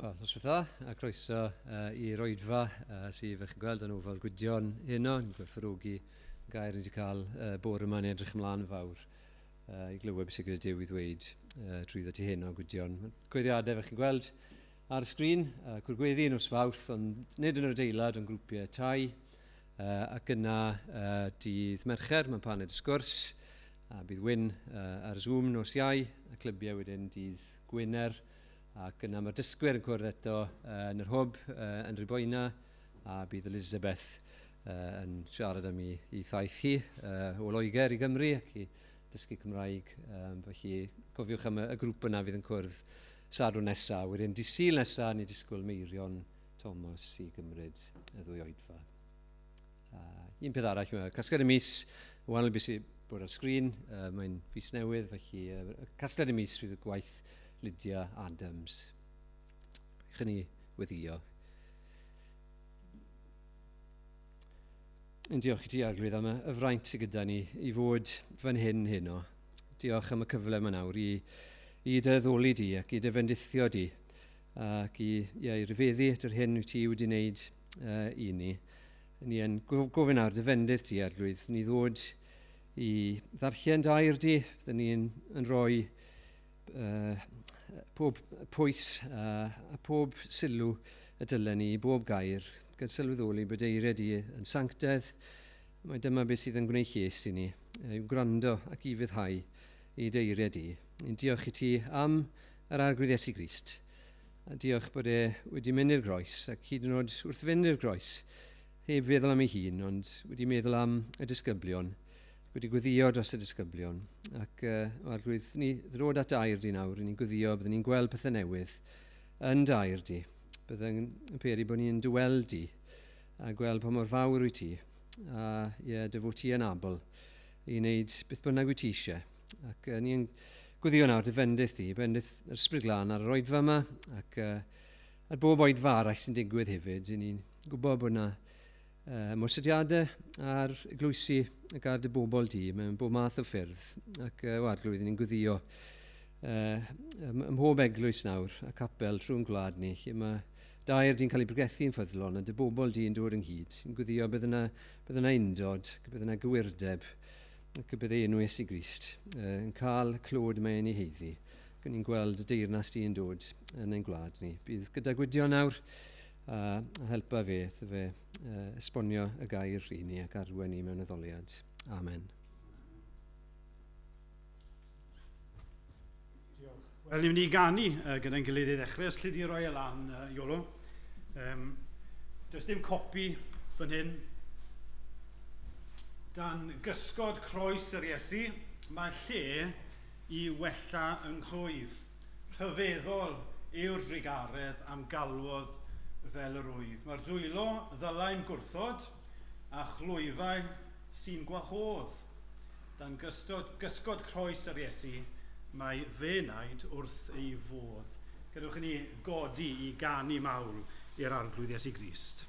Wel, noswaith dda a croeso i'r oedfa sydd fel chi'n gweld yn ofal Gwydion heno. Ni'n gwerthfawrogi y gair ni wedi cael bore yma, ni'n edrych ymlaen yn fawr i glywed beth sydd gyda Duw i ddweud trwyddo ti heno, Gwydion. Gweddiadau fel chi'n gweld ar y sgrin, cwrdd gweddi nos Fawrth, ond nid yn yr adeilad, ond grwpiau tai. Ac yna dydd Mercher, mae'n paned y sgwrs, a bydd Wyn ar Zoom nos Iau, a clybiau wedyn dydd Gwener. Ac yna mae'r dysgwyr yn cwrdd eto yn yr hwb yn Rhiwbeina, a bydd Elizabeth yn siarad am ei thaith hi o Loegr i Gymru ac i dysgu Cymraeg. Felly cofiwch am y grŵp yna fydd yn cwrdd Sadwrn nesaf. Wedyn dydd Sul nesaf, ni disgwyl Meirion Thomas i gymryd y ddwy oedfa. Un peth arall, mae casgliad y mis, wahanol beth sydd bod ar sgrin, mae'n fis newydd, felly casgliad y mis fydd y gwaith Lydia Adams. Chyn ni weddio. Yn diolch i ti, Arglwydd, am y fraint sydd gyda ni i fod fan hyn heno. Diolch am y cyfle yma nawr i dy addoli di ac i dy fendithio di ac i ryfeddu at yr hyn wyt ti wedi wneud i ni. Ni yn gofyn nawr dy fendith ti, Arglwydd, ni ddod i ddarllen dy air di, byddwn ni'n yn rhoi pob pwys a pob sylw y dylen ni i bob gair, gan sylweddoli bod eiriau di yn sanctedd. Mae dyma beth sydd yn gwneud lles i ni, yw gwrando ac i fyddhau i dy eiriau di. Ni'n diolch i ti am yr Arglwydd Iesu Grist. A diolch bod e wedi mynd i'r groes, ac hyd yn oed wrth fynd i'r groes, heb feddwl am ei hun, ond wedi meddwl am y disgyblion, wedi gweddio dros y disgyblion. Ac Arglwydd, ni ddod at air di nawr, ni'n gweddio, byddwn ni'n gweld pethau newydd yn dy air di. Byddwn yn peri bod ni'n dy weld di, a gweld pa mor fawr wyt ti, a ie, dy fod ti yn abl i wneud beth bynnag wyt ti eisiau. Ac ni'n gweddio nawr dy fendith di, bendith yr Ysbryd Glân ar yr oedfa yma, ac ar bob oedfa arall sy'n digwydd hefyd. Ni'n gwybod bod yna ymosodiadau ar eglwysi ac ar dy bobl di mewn bob math o ffyrdd. Ac o Arglwydd, ni'n gweddio ym mhob eglwys nawr a capel trwy'n gwlad ni, lle mae dair di'n cael ei bregethu'n ffyddlon a dy bobl di'n dod ynghyd. Ni'n gweddio bydd yna undod, bydd yna gywirdeb, ac y bydd enw Iesu Grist yn cael clod mae yn ei heiddi. Ac ni'n gweld y deyrnas di yn dod yn ein gwlad ni. Bydd gyda Gwydion nawr a helpa fe, fe esbonio y gair i ni ac arwain ni mewn addoliad. Amen. Diolch. Wel, ni'n mynd i ganu gyda'n gilydd i ddechrau, os lle di roi e lan, Iolo. Does dim copi fan hyn. Dan gysgod croes yr Iesu, mae lle i wella yng nghlwyf. Rhyfeddol yw'r drugaredd am galwodd fel yr wyf. Mae'r dwylo ddylai'n gwrthod a chlwyfau sy'n gwahodd. Dan gysgod croes yr Iesu, mae fenaid wrth ei fodd. Gadewch i ni godi i ganu mawl i'r Arglwydd Iesu Grist.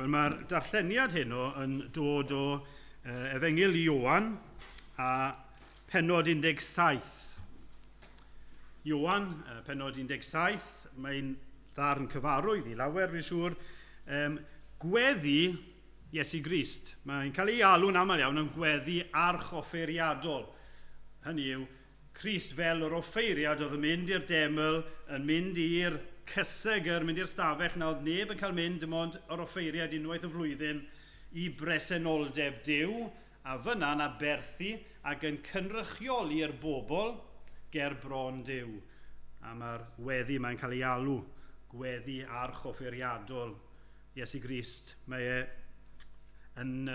Wel, mae'r darlleniad heno yn dod o Efengyl Ioan a pennod 17. Ioan, pennod 17, mae'n ddarn cyfarwydd i lawer, fi'n siŵr. Gweddi Iesu Grist. Mae'n cael ei alw'n aml iawn yn gweddi archoffeiriadol. Hynny yw, Crist fel yr offeiriad oedd yn mynd i'r deml, yn mynd i'r cysegr, mynd i'r stafell na oedd neb yn cael mynd, dim ond yr offeiriad unwaith y flwyddyn i bresenoldeb Duw, a fyna'n aberthu ac yn cynrychioli'r bobl ger bron Duw. A mae'r weddi mae'n cael ei alw, gweddi archoffeiriadol Iesu Grist. Mae e yn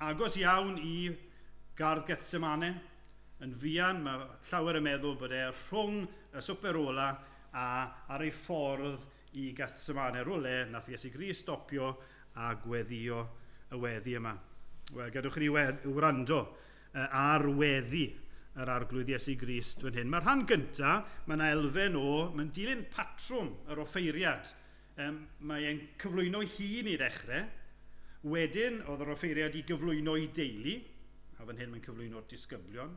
agos iawn i gardd Gethsemane. Yn fuan, mae llawer yn meddwl bod e rhwng y swper ola a ar ei ffordd i Gethsemane, rhywle nath Iesu Grist stopio a gweddio y weddi yma. Wel, gadewch i ni wrando ar weddi yr Arglwydd Iesu Grist fan hyn. Mae'r rhan gyntaf, mae yna elfen o, mae'n dilyn patrwm yr offeiriad. Mae e'n cyflwyno hun i ddechrau. Wedyn, oedd yr offeiriad i gyflwyno i deulu, a fan hyn mae'n cyflwyno'r disgyblion,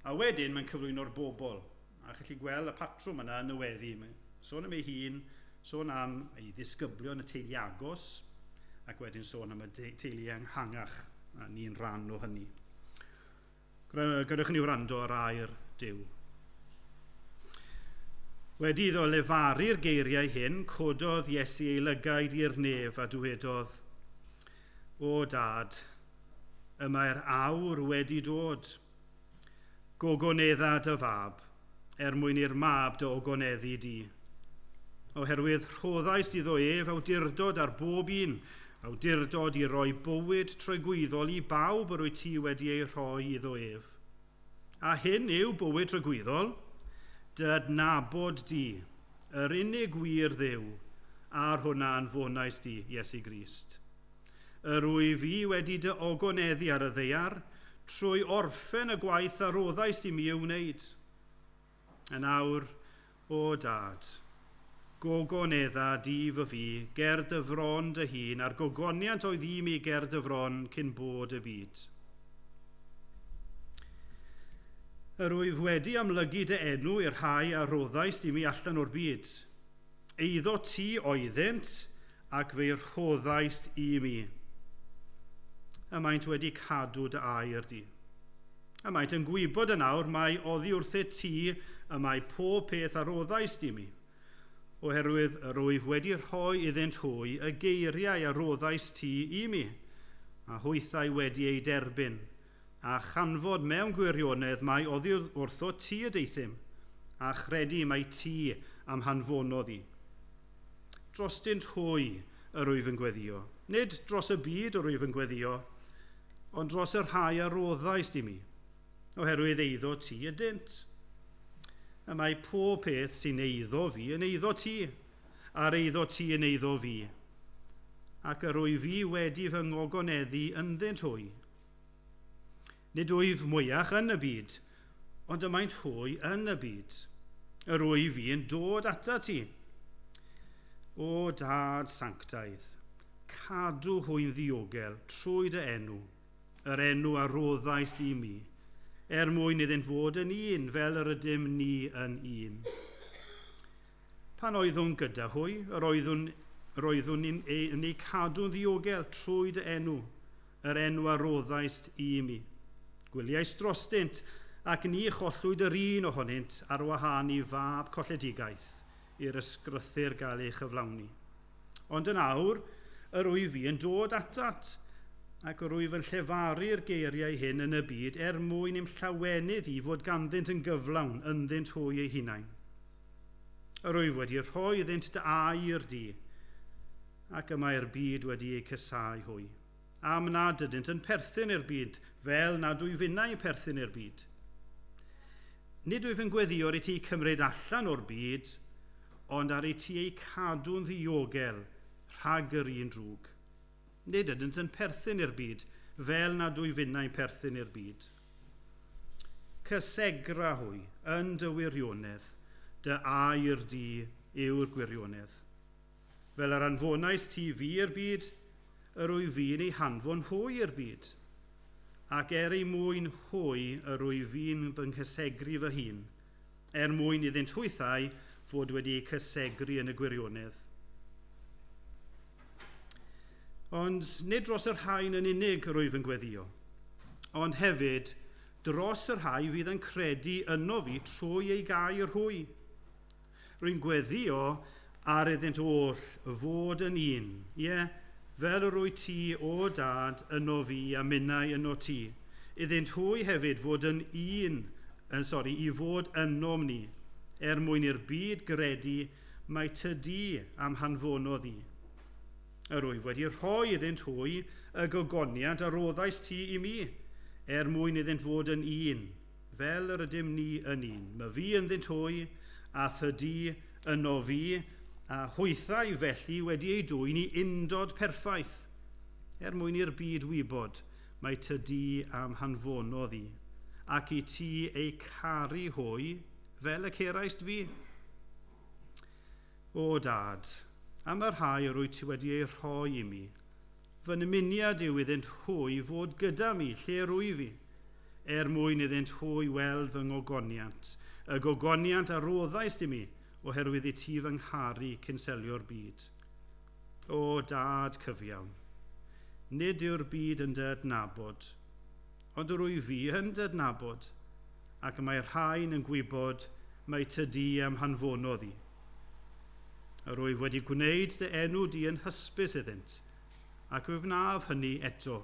a wedyn mae'n cyflwyno'r bobl. A chi'n gallu gweld y patrwm yna yn y weddi. Mae'n sôn am ei hun, sôn am ei ddisgyblion, y teulu agos, ac wedyn sôn am y teulu ehangach, a ni'n rhan o hynny. Gadewch i ni wrando ar air Duw. Wedi iddo lefaru'r geiriau hyn, cododd Iesu ei lygaid i'r nef a dywedodd, O Dad, y mae'r awr wedi dod. Gogonedda dy fab, er mwyn i'r mab dy ogoneddu di. Oherwydd rhoddaist iddo ef awdurdod ar bob un, awdurdod i roi bywyd tragwyddol i bawb yr wyt ti wedi ei rhoi iddo ef. A hyn yw bywyd tragwyddol, dy adnabod di, yr unig wir Dduw, a'r hwnna anfonais di, Iesu Grist. Yr wyf fi wedi dy ogoneddu ar y ddaear, trwy orffen y gwaith a roddaist i mi i'w wneud. Yn awr, o Dad, gogonedda di fy fi, ger dy fron dy hun, a'r gogoniant oedd i mi ger dy fron cyn bod y byd. Yr wyf wedi amlygu dy enw i'r rhai a roddaist i mi allan o'r byd. Eiddo ti oeddynt, ac fe'i rhoddaist i mi. Y maent wedi cadw dy air di. Y maent yn gwybod yn awr mai oddi wrthyt ti y mae pob peth a roddaist i mi, oherwydd yr wyf wedi rhoi iddynt hwy y geiriau a roddaist ti i mi, a hwythau wedi eu derbyn, a chanfod mewn gwirionedd mai oddi wrtho ti y deuthum, a chredu mai ti am hanfonodd i. Drostynt hwy yr wyf yn gweddio, nid dros y byd yr wyf yn gweddio, ond dros y rhai a roddaist i mi, oherwydd eiddo ti ydynt. Y mae pob peth sy'n eiddo fi yn eiddo ti, a'r eiddo ti yn eiddo fi, ac yr wyf fi wedi fy ngogoneddu ynddynt hwy. Nid wyf mwyach yn y byd, ond y maent hwy yn y byd. Yr wyf fi yn dod atat ti. O Dad sanctaidd, cadw hwy'n ddiogel trwy dy enw, yr enw a roddaist i mi, er mwyn iddynt fod yn un fel yr ydym ni yn un. Pan oeddwn gyda hwy, yr oeddwn yn eu cadw'n ddiogel trwy dy enw, yr enw a roddaist i mi. Gwyliais drostynt, ac ni chollwyd yr un ohonynt ar wahân i fab colledigaeth i'r ysgrythur gael ei chyflawni. Ond yn awr, yr wyf fi yn dod atat, ac yr wyf yn llefaru'r geiriau hyn yn y byd er mwyn i'm llawenydd i fod ganddynt yn gyflawn ynddynt hwy eu hunain. Yr wyf wedi rhoi iddynt dy air di, ac y mae'r byd wedi eu casáu hwy. Am nad ydynt yn perthyn i'r byd, fel nad wyf finnau yn perthyn i'r byd. Nid wyf yn gweddio ar i ti cymryd allan o'r byd, ond ar i ti eu cadw'n ddiogel rhag yr un drwg. Nid ydynt yn perthyn i'r byd, fel nad wyf finnau'n perthyn i'r byd. Cysegra hwy yn dy wirionedd, dy air di yw'r gwirionedd. Fel yr anfonais ti fi i'r byd, yr wyf fi'n ei hanfon hwy i'r byd. Ac er ei mwyn hwy, yr wyf fi'n fy nghysegru fy hun, er mwyn iddynt hwythau fod wedi eu cysegru yn y gwirionedd. Ond nid dros y rhain yn unig yr wyf yn gweddio, ond hefyd dros y rhai fydd yn credu yno fi trwy ei gair hwy. Rwy'n gweddio ar iddynt oll fod yn un, ie, fel yr wyt ti o dad yno fi a minnau yno ti. Iddynt hwy hefyd fod yn un, i fod ynom ni, er mwyn i'r byd gredu mai tydi am hanfonodd i. Yr wyf wedi rhoi iddynt hwy y gogoniant a roddais ti i mi, er mwyn iddynt fod yn un, fel yr ydym ni yn un. Mae fi ynddynt hwy, a thydi yno fi, a hwythau felly wedi ei dwyn i undod perffaith, er mwyn i'r byd wybod mai tydi am hanfonodd i, ac i ti ei caru hwy fel y ceraist fi. O dad, am y rhai yr wyt ti wedi eu rhoi i mi, fy nymuniad yw iddynt hwy fod gyda mi lle rwyf fi, er mwyn iddynt hwy weld fy ngogoniant, y gogoniant a roddaist i mi, oherwydd i ti fy ngharu cyn selio'r byd. O dad cyfiawn, nid yw'r byd yn dy adnabod, ond yr wyf fi yn dy adnabod, ac mae rhain yn gwybod mai tydi am hanfonodd i. Yr wyf wedi gwneud dy enw di yn hysbys iddynt, ac fe wnaf hynny eto,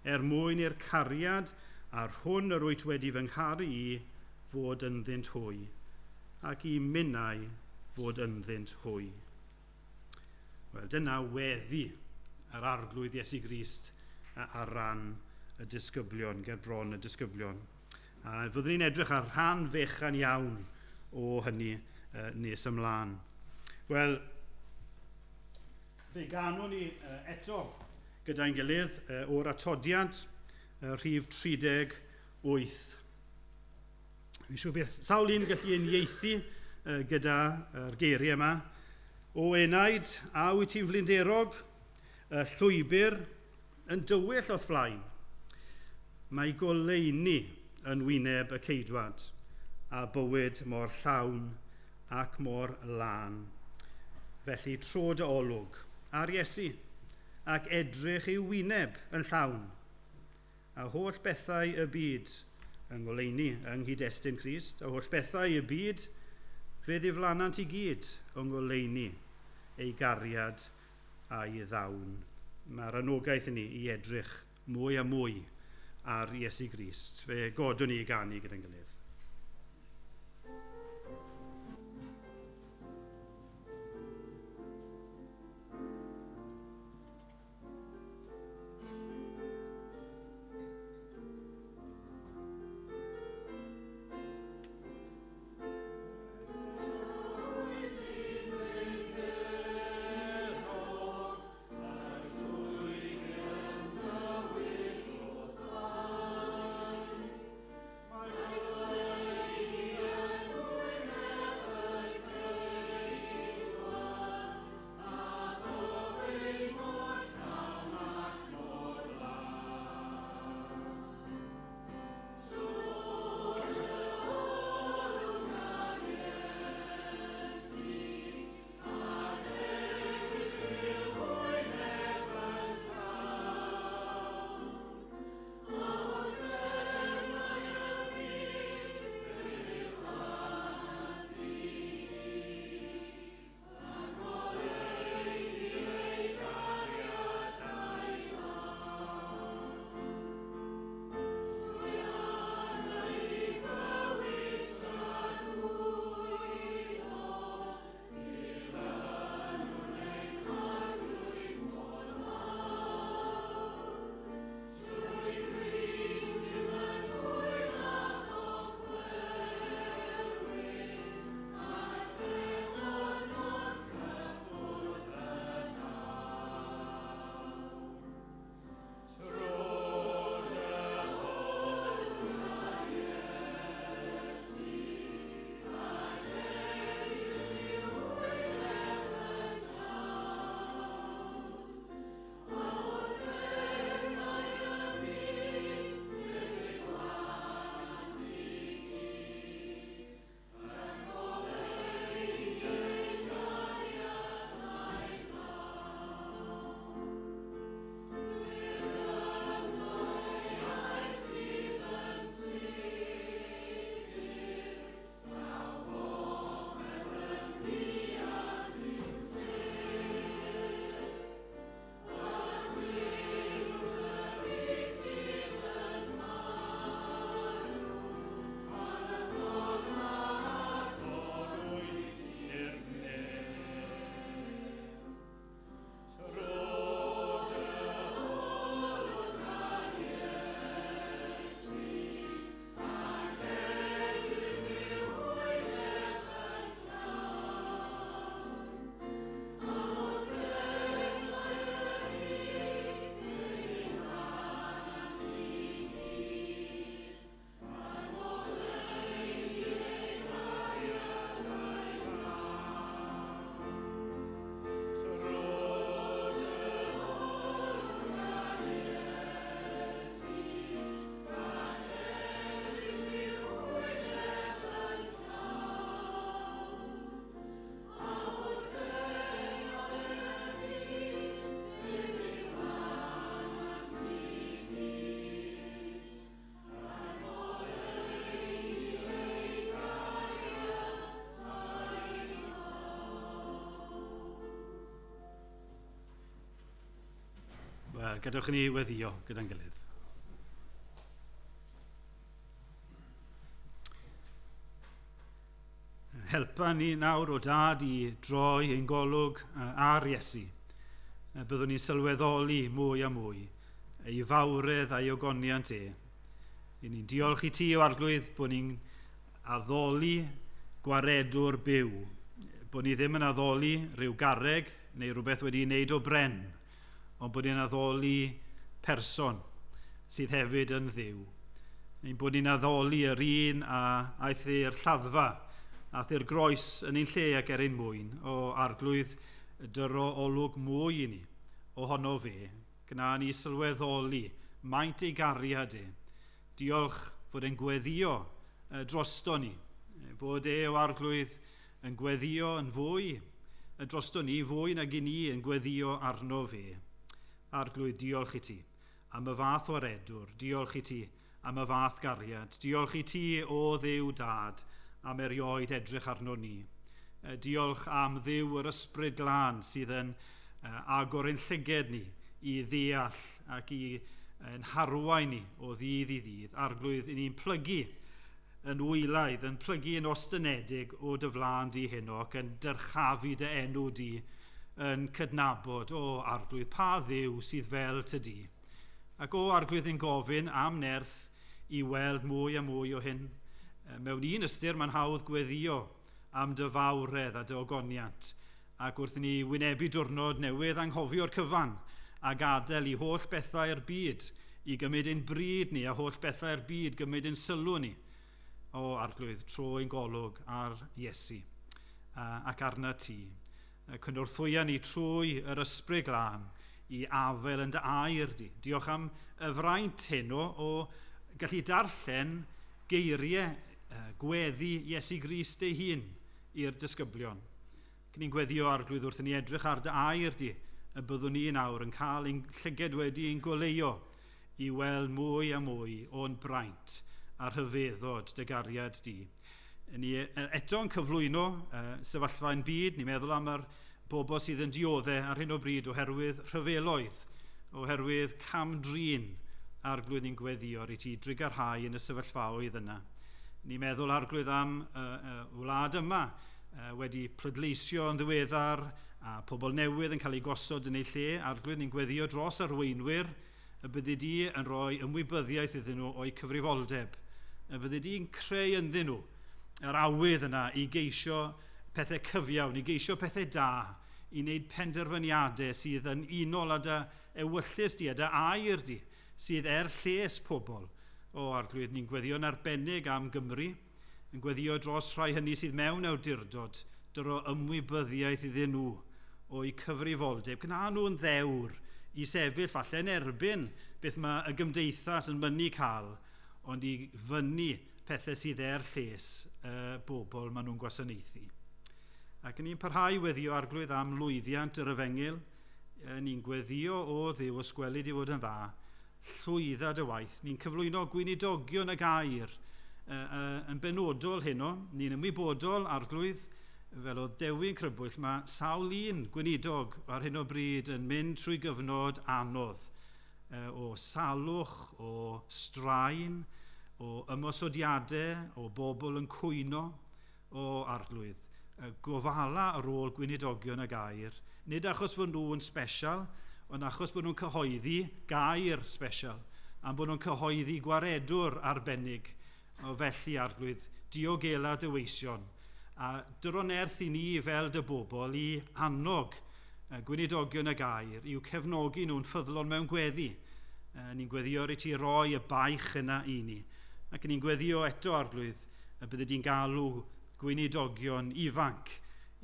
er mwyn i'r cariad a'r hwn yr wyt wedi fy ngharu i fod ynddynt hwy, ac i minnau fod ynddynt hwy. Wel, dyna weddi yr Arglwydd Iesu Grist ar ran y disgyblion, ger bron y disgyblion. A fyddwn ni'n edrych ar rhan fechan iawn o hynny nes ymlaen. Wel, fe ganwn ni eto gyda'n gilydd o'r atodiad rhif 38. Fi'n siŵr bydd sawl un gallu uniaethu gyda'r geiriau yma. O enaid, a wyt ti'n flinderog, y llwybr yn dywyll o'th flaen. Mae goleuni yn wyneb y ceidwad, a bywyd mor llawn ac mor lân. Felly tro dy olwg ar Iesu ac edrych i'w wyneb yn llawn, a holl bethau y byd yng ngoleuni yng nghyd-destun Crist, a holl bethau y byd fe ddiflanant i gyd yng ngoleuni ei gariad a'i ddawn. Mae'r anogaeth i ni i edrych mwy a mwy ar Iesu Grist. Fe godwn ni i ganu gyda'n gilydd. My Wel, gadewch i ni weddïo gyda'n gilydd. Helpa ni nawr o Dad i droi ein golwg ar Iesu. Byddwn ni'n sylweddoli mwy a mwy ei fawredd a'i ogoniant e. I ni'n diolch i ti o Arglwydd bod ni'n addoli gwaredwr byw. Bod ni ddim yn addoli rhyw garreg neu rhywbeth wedi ei wneud o bren, ond bod ni'n addoli person sydd hefyd yn Dduw. Ein bod ni'n addoli yr un a aeth i'r lladdfa, aeth i'r groes yn ein lle ac er ein mwyn, o Arglwydd dyro olwg mwy i ni ohono fe. Gwna ni sylweddoli maint ei gariad e. Diolch fod e'n gweddio drosto ni, bod e o Arglwydd yn gweddio yn fwy drosto ni, fwy nag i ni yn gweddio arno fe. Arglwydd, diolch i ti am y fath waredwr, diolch i ti am y fath gariad, diolch i ti o Dduw Dad am erioed edrych arno ni. Diolch am Dduw yr Ysbryd Glân sydd yn agor ein llyged ni i ddeall ac i yn harwain ni o ddydd i ddydd. Arglwydd, i ni'n plygu yn wylaidd, yn plygu yn ostynedig o dy flaen di heno ac yn dyrchafu dy enw di, yn cydnabod, o Arglwydd, pa Dduw sydd fel ty di. Ac o Arglwydd yn gofyn am nerth i weld mwy a mwy o hyn. Mewn un ystyr mae'n hawdd gweddio am dy fawredd a dy ogoniant. Ac wrth i ni wynebu diwrnod newydd anghofio'r cyfan a gadael i holl bethau'r byd i gymryd ein bryd ni a holl bethau'r byd gymryd ein sylw ni. O Arglwydd, tro ein golwg ar Iesu ac arna ti. Cynorthwya ni trwy yr Ysbryd Glân i afael yn dy air di. Diolch am y fraint heno o gallu darllen geiriau gweddi Iesu Grist ei hun i'r disgyblion. Cyn ni'n gweddio Arglwydd wrth i ni edrych ar dy air di, y byddwn ni nawr yn cael ein llyged wedi ein goleuo i weld mwy a mwy o'n braint a rhyfeddod dy gariad di. Ni eto yn cyflwyno sefyllfa yn byd, ni'n meddwl am yr bobl sydd yn dioddef ar hyn o bryd oherwydd rhyfeloedd, oherwydd cam-drin. Arglwydd, ni'n gweddio i ti drugarhau yn y sefyllfaoedd yna. Ni'n meddwl Arglwydd am y wlad yma wedi pleidleisio yn ddiweddar a pobl newydd yn cael eu gosod yn eu lle. Arglwydd, ni'n gweddio dros arweinwyr y byddi di yn rhoi ymwybyddiaeth iddyn nhw o'u cyfrifoldeb. Y byddi di'n creu ynddyn nhw yr awydd yna i geisio pethau cyfiawn, i geisio pethau da, i wneud penderfyniadau sydd yn unol â dy ewyllys di, a dy air di, sydd er lles pobl. O Arglwydd, ni'n gweddio'n arbennig am Gymru, yn gweddio dros rhai hynny sydd mewn awdurdod, dyro ymwybyddiaeth iddyn nhw o'u cyfrifoldeb. Gwna nhw'n ddewr i sefyll falle yn erbyn beth mae y gymdeithas yn mynnu cael, ond i fynnu pethau sydd er lles y bobl maen nhw'n gwasanaethu. Ac ni'n parhau weddio Arglwydd am lwyddiant yr efengyl. Ni'n gweddio o Dduw os gweli di fod yn dda, llwydda dy waith. Ni'n cyflwyno gweinidogion y gair yn benodol heno. Ni'n ymwybodol Arglwydd, fel oedd Dewi'n crybwyll, mae sawl un gweinidog ar hyn o bryd yn mynd trwy gyfnod anodd o salwch, o straen, o ymosodiadau, o bobl yn cwyno, o Arglwydd. Gofala ar ôl gweinidogion y gair, nid achos fod nhw'n special, ond achos bod nhw'n cyhoeddi gair special, am bod nhw'n cyhoeddi gwaredwr arbennig. O felly, Arglwydd, diogela dy weision, a dyro nerth i ni fel dy bobl i annog gweinidogion y gair, i'w cefnogi nhw'n ffyddlon mewn gweddi. Ni'n gweddio i ti roi y baich yna i ni. Ac ni'n gweddio eto, Arglwydd, y bydde di'n galw gweinidogion ifanc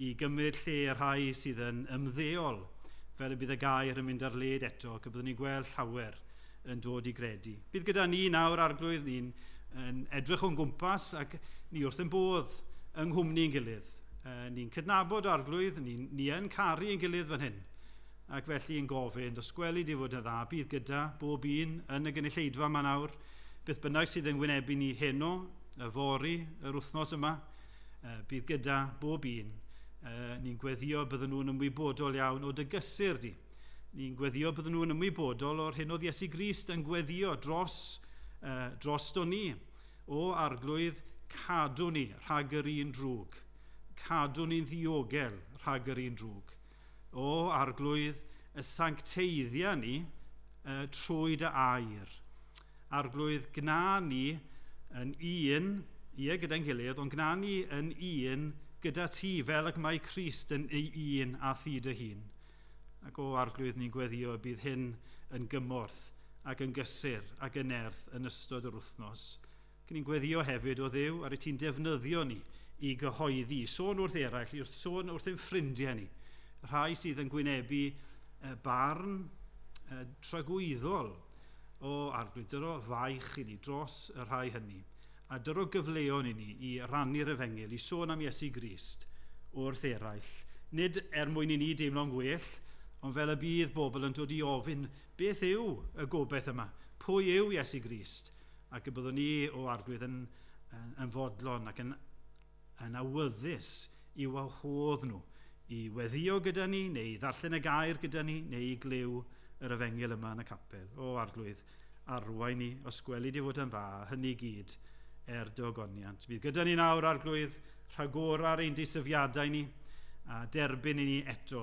i gymryd lle y rhai sydd yn ymddeol, fel y bydd y gair yn mynd ar led eto, ac y byddwn ni'n gweld llawer yn dod i gredu. Bydd gyda ni nawr, Arglwydd, ni'n edrych o'n gwmpas ac ni wrth yn bodd yng nghwmni'n gilydd. Ni'n cydnabod Arglwydd, ni yn caru ein gilydd fan hyn. Ac felly yn gofyn, os gweli di fod yn dda, bydd gyda bob un yn y gynulleidfa yma nawr, beth bynnag sydd yn wynebu ni heno, yfory, yr wythnos yma, bydd gyda bob un. Ni'n gweddio byddwn nhw'n ymwybodol iawn o dy gysur di, Ni'n gweddio bydden nhw'n ymwybodol o'r hyn oedd Iesu Grist yn gweddio drosto ni. O Arglwydd, cadw ni rhag yr un drwg. Cadw ni'n ddiogel rhag yr un drwg. O Arglwydd, y sancteiddia ni trwy dy air. Arglwydd, gna ni yn un, ie gyda'n gilydd, ond gna ni yn un gyda ti, fel ag mae Crist yn ei un a thi dy hun. Ac o Arglwydd, ni'n gweddio y bydd hyn yn gymorth ac yn gysur ac yn nerth yn ystod yr wythnos. Ac ni'n gweddio hefyd o Dduw ar y ti'n defnyddio ni i gyhoeddi, sôn wrth eraill, wrth sôn wrth ein ffrindiau ni, rhai sydd yn gwynebu barn tragwyddol. O Arglwydd, dyro faich i ni dros y rhai hynny, a dyro gyfleon i ni i rannu'r efengyl, i sôn am Iesu Grist wrth eraill. Nid er mwyn i ni deimlo'n gwell, ond fel y bydd bobl yn dod i ofyn beth yw y gobaith yma, pwy yw Iesu Grist, ac y byddwn ni o Arglwydd yn fodlon ac yn awyddus i wahodd nhw i weddio gyda ni, neu i ddarllen y gair gyda ni, neu i glyw yr efengyl yma yn y capel. O Arglwydd, arwain ni, os gweli di fod yn dda, hynny gyd er dy ogoniant. Bydd gyda ni nawr, Arglwydd, rhagor ar ein deisyfiadau ni, a derbyn i ni eto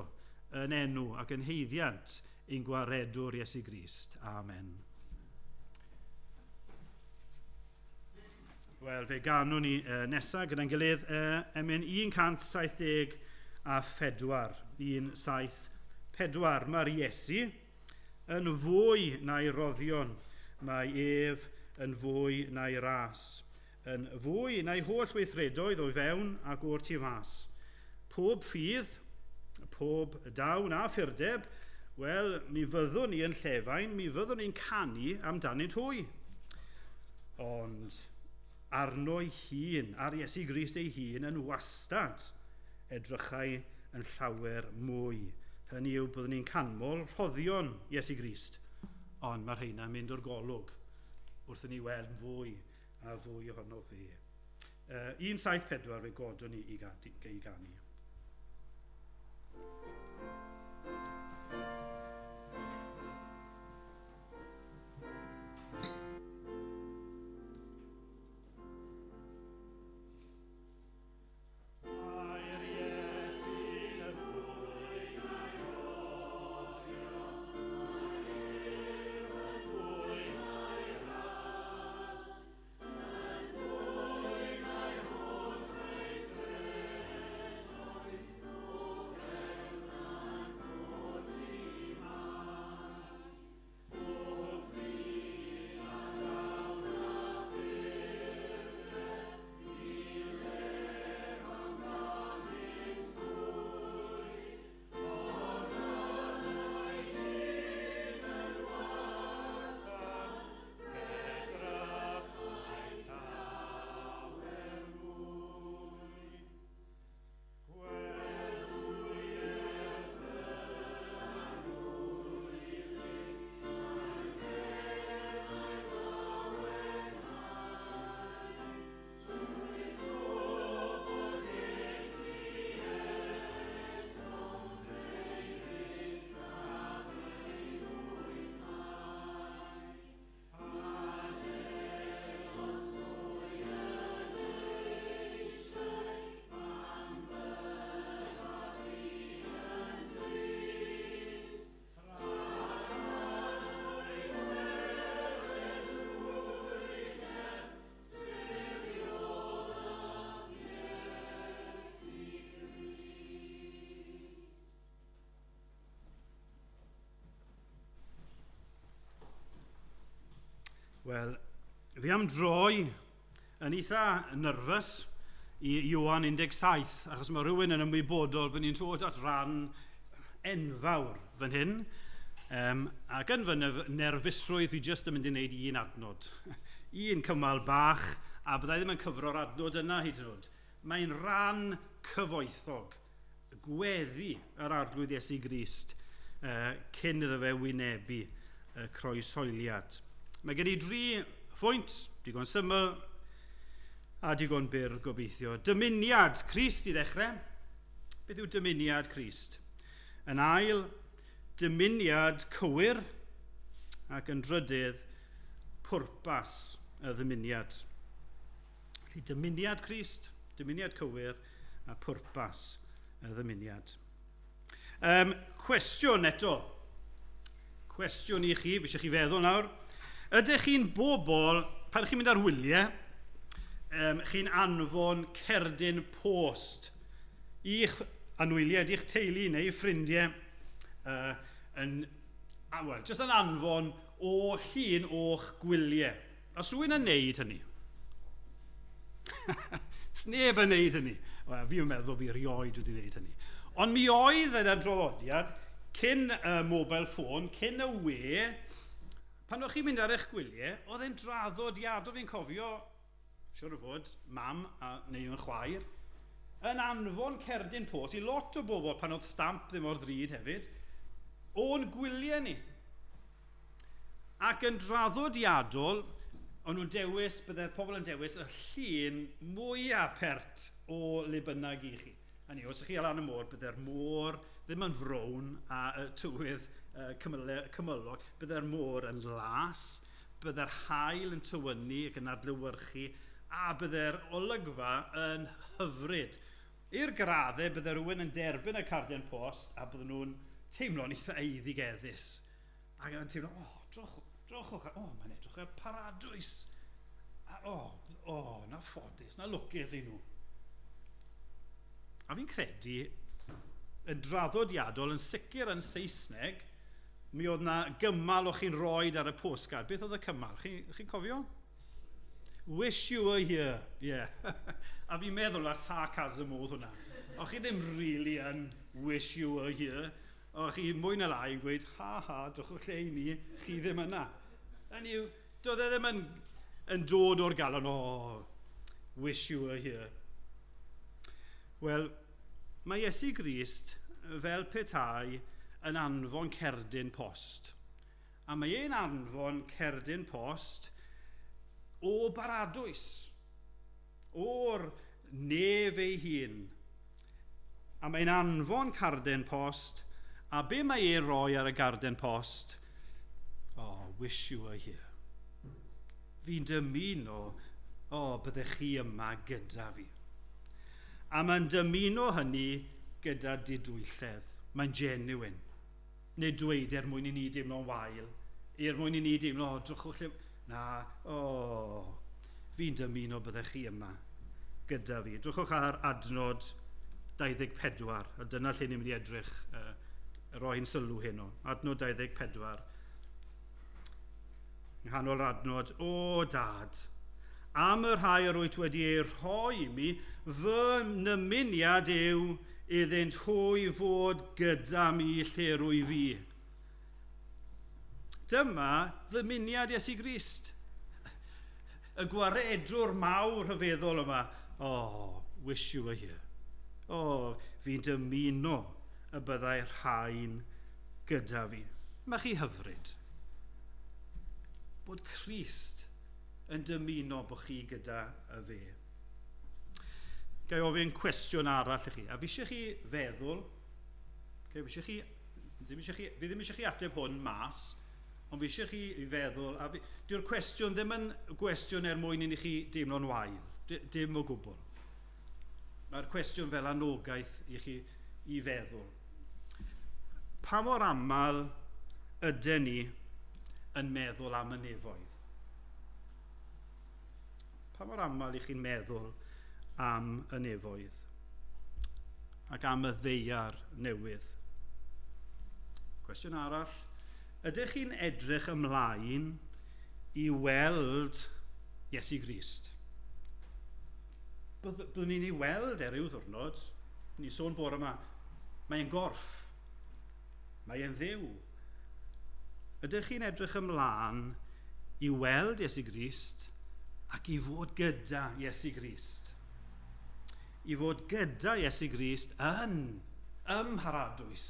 yn enw ac yn haeddiant ein gwaredwr Iesu Grist. Amen. Wel, fe ganwn ni nesaf gyda'n gilydd emyn 174. 174. Mae'r Iesu yn fwy na'i roddion, mae ef yn fwy na'i ras, yn fwy na'i holl weithredoedd o'i fewn ac o'r tu fas. Pob ffydd, pob dawn a ffyrdeb, wel, mi fyddwn ni yn llefain, mi fyddwn ni'n canu amdanynt hwy. Ond arno'i hun, ar Iesu Grist ei hun, yn wastad edrychai yn llawer mwy. Hynny yw, byddwn ni'n canmol rhoddion Iesu Grist, ond mae'r rheina'n mynd o'r golwg wrth i ni weld fwy a fwy ohono fe. 174 fe godwn ni i ganu. Wel, fi am droi yn eitha nervous i Ioan 17, achos mae rhywun yn ymwybodol bod ni'n dod at ran enfawr fan hyn. Ac yn fy nerfusrwydd, fi jyst yn mynd i wneud un adnod. Un cymal bach, a byddai ddim yn cyfro'r adnod yna hyd yn oed. Mae'n ran cyfoethog, gweddi yr Arglwydd Iesu Grist cyn iddo fe wynebu y croeshoeliad. Mae gen i dri phwynt, digon syml a digon byr gobeithio. Dymuniad Crist i ddechrau. Beth yw dymuniad Crist? Yn ail, dymuniad cywir, ac yn drydydd, pwrpas y ddymuniad. Felly dymuniad Crist, dymuniad cywir, a pwrpas y ddymuniad. Cwestiwn eto. Cwestiwn i chi, fi eisiau chi feddwl nawr. Ydych chi'n bobl, pan chi'n mynd ar wyliau, chi'n anfon cerdyn post i'ch anwyliaid, i'ch teulu neu ffrindiau, well, jyst yn anfon o llun o'ch gwyliau. Os rhywun yn neud hynny? Sneb yn neud hynny. Wel, fi'n meddwl bod fi erioed wedi neud hynny. Ond mi oedd yn adroddiad, cyn y mobile phone, cyn y we, pan o'ch chi'n mynd ar eich gwyliau, oedd e'n draddodiadol, fi'n cofio, siwr o fod, mam a, neu yn chwaer, yn anfon cerdyn post i lot o bobl pan oedd stamp ddim o'r ddrud hefyd, o'n gwyliau ni. Ac yn draddodiadol, o'n nhw'n dewis, bydde pobl yn dewis y llun mwyaf pert o le bynnag i chi. Hynny, os ych chi lan y môr, bydde'r môr ddim yn frown a y tywydd cymylog, bydde'r môr yn las, bydde'r haul yn tywynnu ac yn adlewyrchu, a bydde'r olygfa yn hyfryd. I'r graddau, bydde rhywun yn derbyn y cardyn post a bydden nhw'n teimlo'n eitha eiddigeddus. Ac yn teimlo, oh, drychwch, oh, mae'n edrych ar paradwys. A, oh, na ffodus, na lwcus i nhw. A fi'n credu, yn draddodiadol, yn sicr yn Saesneg, mi oedd na gymal o'ch chi'n rhoi ar y postcard. Beth oedd y cymal? Chi'n cofio? Wish you were here. Yeah. A fi'n meddwl na sarcasm oedd hwnna. O'ch chi ddim really yn wish you were here. O'ch chi mwy na lai yn gweud, ha ha, drychwch lle i ni, chi ddim yna. Hynny yw, doedd e ddim yn dod o'r galon, oh, wish you were here. Wel, mae Iesu Grist fel petai yn anfon cerdyn post. A mae e'n anfon cerdyn post o baradwys, o'r nef ei hun. A mae'n anfon cerdyn post, a be mae e'n rhoi ar y gardyn post? Oh, wish you were here. Fi'n dymuno, oh, byddech chi yma gyda fi. A mae'n dymuno hynny gyda didwylledd. Mae'n genuine. Neu dweud er mwyn i ni deimlo'n wael, er mwyn i ni deimlo, oh, drychwch lle... Na, oh, fi'n dymuno byddech chi yma gyda fi. Drychwch ar adnod 24, a dyna lle ni'n mynd i edrych, roi'n sylw heno. Adnod 24. Nghanol yr adnod, o dad, am y rhai yr wyt wedi ei rhoi i mi, fy nymuniad yw iddynt hwy fod gyda mi lle rwy fi. Dyma ddymuniad Iesu Grist. Y gwaredwr mawr rhyfeddol yma. Oh, wish you were here. Oh, fi'n dymuno y byddai rhain gyda fi. Mae chi hyfryd bod Crist yn dymuno bod chi gyda y fe. Ga i ofyn cwestiwn arall i chi. A fi eisiau chi feddwl, okay, fi ddim eisiau chi ateb hwn mas, ond fi eisiau chi i feddwl, a dyw'r cwestiwn ddim yn gwestiwn er mwyn i chi deimlo'n wael, dim o gwbl. Mae'r cwestiwn fel anogaeth i chi i feddwl. Pa mor aml ydyn ni yn meddwl am y nefoedd? Pa mor aml i chi'n meddwl am y nefoedd ac am y ddaear newydd? Cwestiwn arall, ydych chi'n edrych ymlaen i weld Iesu Grist? Byddwn ni'n ei weld er ryw ddiwrnod, ni'n sôn bore yma, mae'n gorff, mae'n Dduw. Ydych chi'n edrych ymlaen i weld Iesu Grist ac i fod gyda Iesu Grist? I fod gyda Iesu Grist yn ym mharadwys.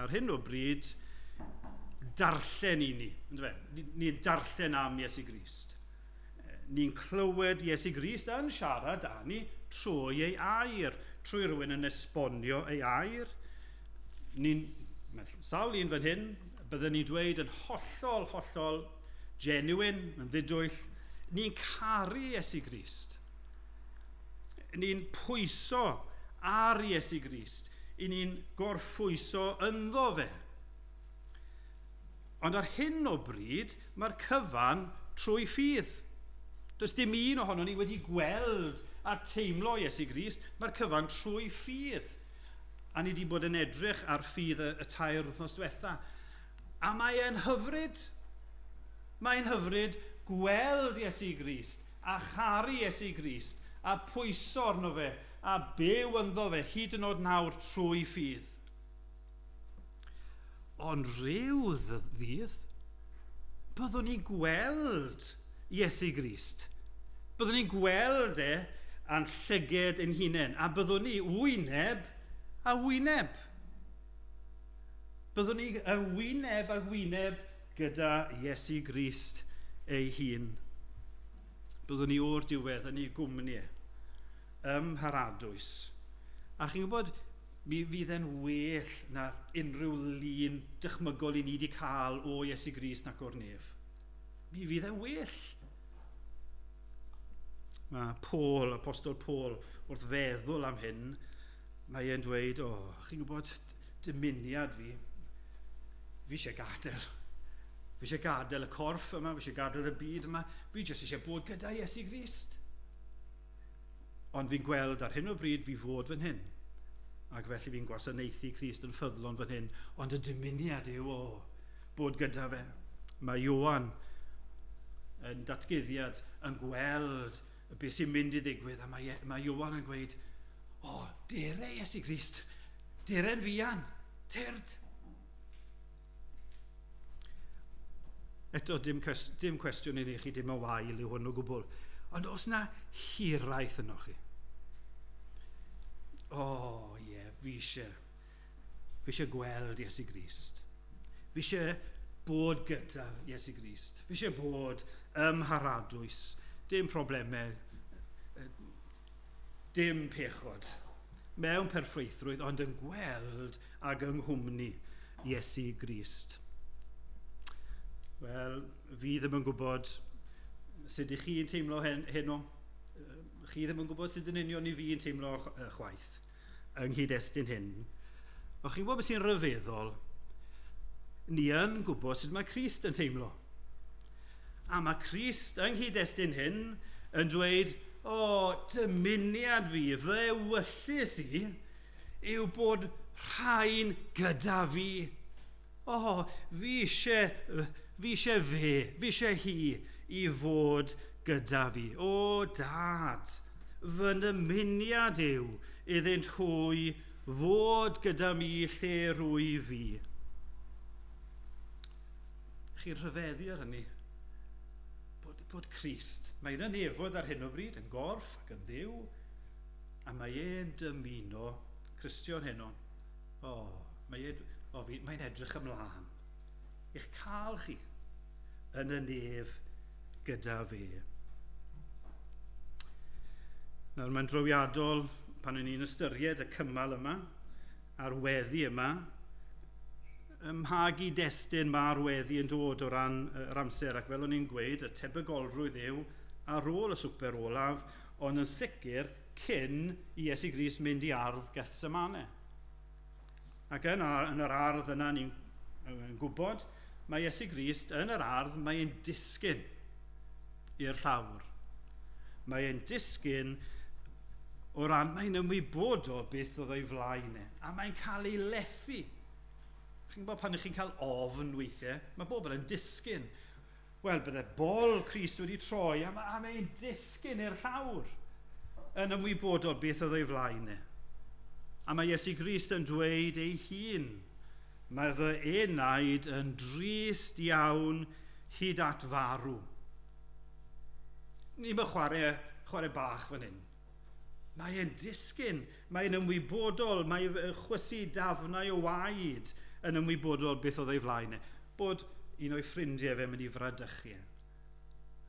Ar hyn o bryd, darllen i ni. Ni'n darllen am Iesu Grist. Ni'n clywed Iesu Grist yn siarad â ni trwy ei air, trwy rhywun yn esbonio ei air. Ni'n, sawl un fan hyn, byddwn ni'n dweud yn hollol, hollol genuine, yn ddidwyll, ni'n caru Iesu Grist. Ni'n pwyso ar Iesu Grist. I ni'n gorffwyso ynddo fe. Ond ar hyn o bryd, mae'r cyfan trwy ffydd. Does dim un ohono ni wedi gweld a teimlo Iesu Grist, mae'r cyfan trwy ffydd. A ni wedi bod yn edrych ar ffydd y 3 wythnos diwetha. A mae e'n hyfryd. Mae'n hyfryd gweld Iesu Grist a charu Iesu Grist a pwyso arno fe a byw ynddo fe hyd yn oed nawr trwy ffydd. Ond rhyw ddydd, byddwn ni'n gweld Iesu Grist. Byddwn ni'n gweld e a'n llyged ein hunain, a byddwn ni wyneb a wyneb. Byddwn ni y wyneb a wyneb gyda Iesu Grist ei hun. Byddwn ni o'r diwedd yn ei gwmni ym Mharadwys. A chi'n gwybod, mi fydd e'n well na unrhyw lun dychmygol i ni wedi cael o Iesu Grist nac o'r nef. Mi fydd e'n well. Mae Paul, Apostol Paul, wrth feddwl am hyn, mae e'n dweud, o, chi'n gwybod, dymuniad fi, fi eisiau gadael. Fi eisiau gadael y corff yma, fi eisiau gadael y byd yma, fi jyst eisiau bod gyda Iesu Grist. Ond fi'n gweld ar hyn o bryd fi fod fan hyn. Ac felly fi'n gwasanaethu Crist yn ffyddlon fan hyn. Ond y dymuniad yw o bod gyda fe. Mae Ioan yn datguddiad yn gweld beth sy'n mynd i ddigwydd. A mae Ioan yn gweud, o, dere Iesu Grist, dere'n fuan, tyrd. Eto, dim cwestiwn i ni chi, dim o wael yw hwn o gwbl. Ond os na hiraeth yno chi? O, ie, yeah, fi eisiau gweld Iesu Grist. Fi eisiau bod gyda Iesu Grist. Fi eisiau bod ym Mharadwys. Dim problemau, dim pechod. Mewn perffeithrwydd, ond yn gweld ag yng nghwmni Iesu Grist. Wel, fi ddim yn gwybod sut ych chi'n teimlo heno. Chi ddim yn gwybod sut yn union i fi'n teimlo chwaith yng nghyd-destun hyn. Ond chi'n gwybod beth sy'n rhyfeddol? Ni yn gwybod sut mae Crist yn teimlo. A mae Crist yng nghyd-destun hyn yn dweud, o, dymuniad fi, fy ewyllys i, yw bod rhain gyda fi. O, fi eisiau fe, fi eisiau hi i fod gyda fi. O, dad, fy nymuniad yw iddynt hwy fod gyda mi lle rwy fi. Chi'n rhyfeddu ar hynny? Bod Crist, mae'n y nefoedd ar hyn o bryd, yn gorff ac yn ddiw, a mae e'n dymuno, Cristion heno, mae'n edrych ymlaen i'ch cael chi yn y nef gyda fe. Nawr, mae'n drawiadol pan o'n i'n ystyried y cymal yma a'r weddi yma, ym mha gyd-destun mae'r weddi yn dod o ran yr amser, ac fel o'n i'n gweud, y tebygolrwydd yw ar ôl y swper olaf, ond yn sicr cyn i Iesu Grist mynd i ardd Gethsemane. Ac yn yr ardd yna ni'n gwybod, mae Iesu Grist yn yr ardd, mae'n disgyn i'r llawr. Mae'n disgyn o ran, mae'n ymwybodol beth oedd o'i flaen e, a mae'n cael ei lethu. Chi'n gwybod pan ych chi'n cael ofn weithiau, mae bobl yn disgyn. Wel, bydde bol Crist wedi troi a mae'n disgyn i'r llawr yn ymwybodol beth oedd o'i flaen e. A mae Iesu Grist yn dweud ei hun, mae fy enaid yn drist iawn hyd at farw. Ni'n chwarae bach fan hyn. Mae e'n disgyn, mae'n ymwybodol, mae'n chwysu dafnau o waed yn ymwybodol beth oedd ei flaen e. Bod un o'i ffrindiau fe mynd i fradychu.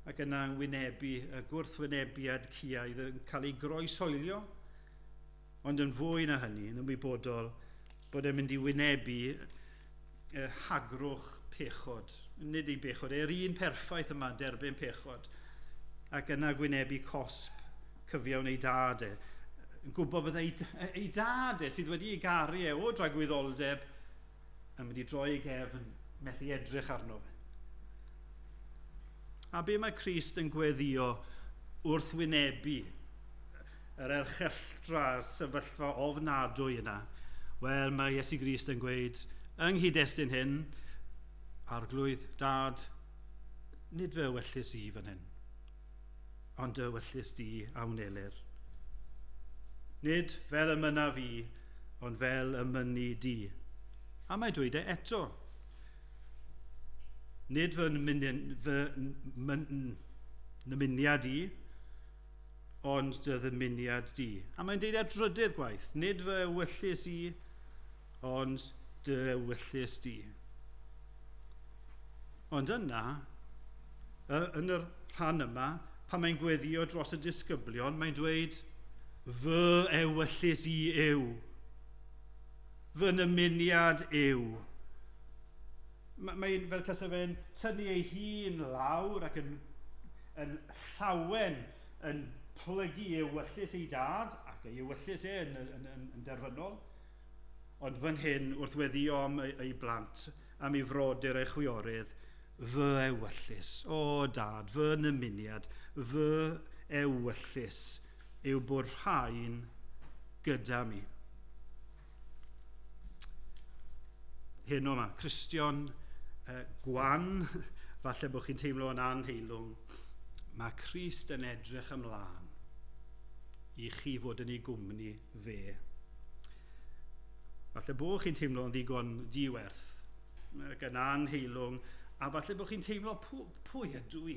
Ac yna yn wynebu, y gwrthwynebiad ciaidd yn cael ei groeshoelio, ond yn fwy na hynny, yn ymwybodol bod e'n mynd i wynebu hagrwch pechod. Nid ei bechod, e'r un perffaith yma derbyn pechod. Ac yna gwynebu cosb cyfiawn ei dad e. Yn gwybod byddai ei dad e sydd wedi ei garu e o dragwyddoldeb yn mynd i droi ei gefn, methu edrych arno fe. A be mae Crist yn gweddio wrth wynebu yr erchylltra a'r sefyllfa ofnadwy yna? Wel, mae Iesu Grist yn gweud, yng nghyd-destun hyn, Arglwydd, Dad, nid fy ewyllys i fan hyn, ond dy ewyllys di a wnelir. Nid fel y mynna fi, ond fel y mynni di. A mae dweud e eto. Nid fy nymuniad i, ond dy ddymuniad di. A mae'n deud ar drydydd gwaith, nid fy ewyllys i, ond dy ewyllys di. Ond yna, yn yr rhan yma, pan mae'n gweddio dros y disgyblion, mae'n dweud, fy ewyllys i yw, fy nymuniad yw. Mae'n fel tasa fe'n tynnu ei hun lawr ac yn llawen yn plygu ewyllys ei dad, ac ei ewyllys e yn derfynol, ond fan hyn wrth weddio am ei blant, am ei frodyr ei chwiorydd, fy ewyllys, o dad, fy nymuniad, fy ewyllys yw bod rhain gyda mi. Heno yma, Cristion gwan, falle bod chi'n teimlo yn anheilwng, mae Crist yn edrych ymlaen i chi fod yn ei gwmni fe. Falle bod chi'n teimlo yn ddigon diwerth, ac yn anheilwng, a falle bod chi'n teimlo pwy ydw i?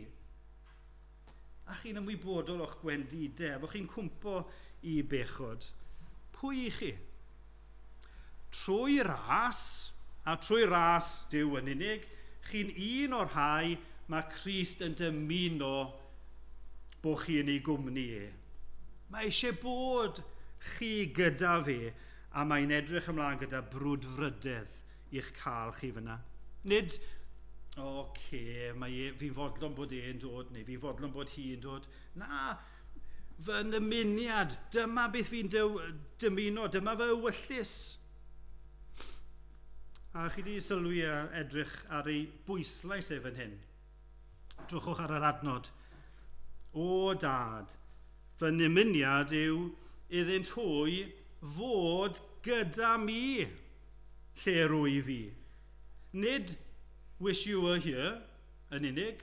A chi'n ymwybodol o'ch gwendidau, a bod chi'n cwmpo i bechod. Pwy i chi? Trwy ras, a trwy ras Duw yn unig, chi'n un o'r rhai mae Crist yn dymuno bod chi yn ei gwmni e. Mae eisiau bod chi gyda fe, a mae'n edrych ymlaen gyda brwdfrydedd i'ch cael chi fyna. Nid, oce, fi'n fodlon bod e'n dod, neu fi'n fodlon bod hi'n dod. Na, fy nymuniad, dyma beth fi'n dymuno, dyma fy ewyllys. A chi wedi sylwi a edrych ar ei bwyslais e fan hyn. Drychwch ar yr adnod. O dad, fy nymuniad yw iddynt hwy fod gyda mi lle rwy fi. Nid wish you were here yn unig,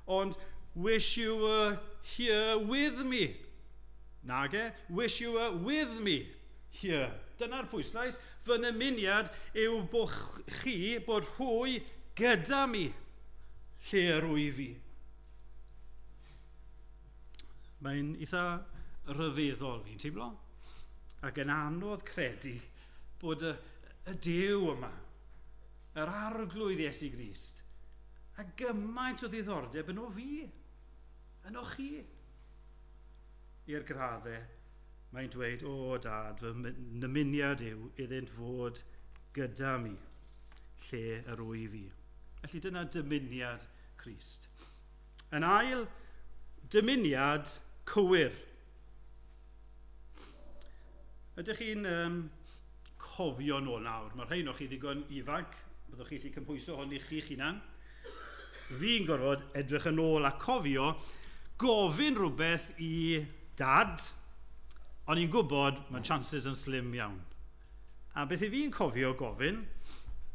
ond wish you were here with me. Nage, wish you were with me here. Dyna'r pwyslais. Fy nymuniad yw bod chi, bod hwy gyda mi lle rwy fi. Mae'n eitha rhyfeddol fi'n teimlo, ac yn anodd credu bod y Duw yma, yr Arglwydd Iesu Grist, a gymaint o ddiddordeb yno fi, yno chi. I'r graddau, mae'n dweud, o dad, fy nymuniad yw iddynt fod gyda mi, lle yr wyf fi. Felly dyna dymuniad Crist. Yn ail, dymuniad cywir. Ydych chi'n cofio nôl nawr? Mae rhain o chi ddigon ifanc, byddwch chi'n gallu cymhwyso hwn i chi'ch hunan. Fi'n gorfod edrych yn ôl a cofio gofyn rhywbeth i dad, ond i'n gwybod mae chances yn slim iawn. A beth i fi'n cofio gofyn,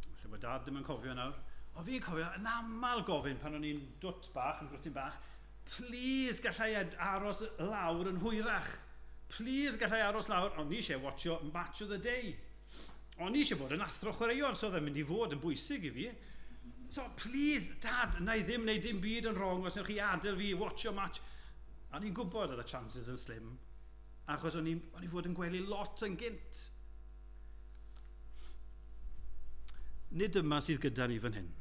falle bod dad ddim yn cofio nawr, ond fi'n cofio yn aml gofyn pan o'n i'n dwt bach, yn grwtyn bach, please gallai aros lawr yn hwyrach. Please gallai aros lawr, ond ni eisiau watcho Match of the Day. O'n i eisiau bod yn athro chwaraeon, so oedd e'n mynd i fod yn bwysig i fi. So, please, dad, na i ddim wneud dim byd yn wrong os wnewch chi adael fi watcho match. O'n i'n gwybod oedd y chances yn slim, achos o'n i fod yn gwely lot yn gynt. Nid dyma sydd gyda ni fan hyn.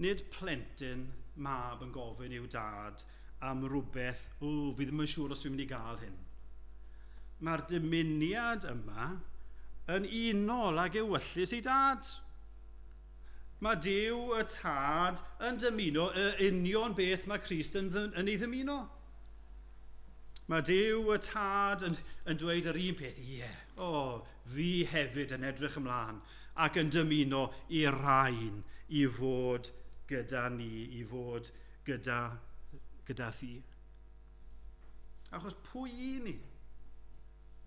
Nid plentyn mab yn gofyn i'w dad am rhywbeth, o, fi ddim yn siŵr os dwi'n mynd i gael hyn. Mae'r dymuniad yma yn unol ag ewyllys ei dad. Mae Duw y Tad yn dymuno y union beth mae Crist yn ei ddymuno. Mae Duw y Tad yn dweud yr un peth, ie, yeah, o, fi hefyd yn edrych ymlaen ac yn dymuno i'r rhain i fod gyda ni, i fod gyda thi. Achos pwy i ni?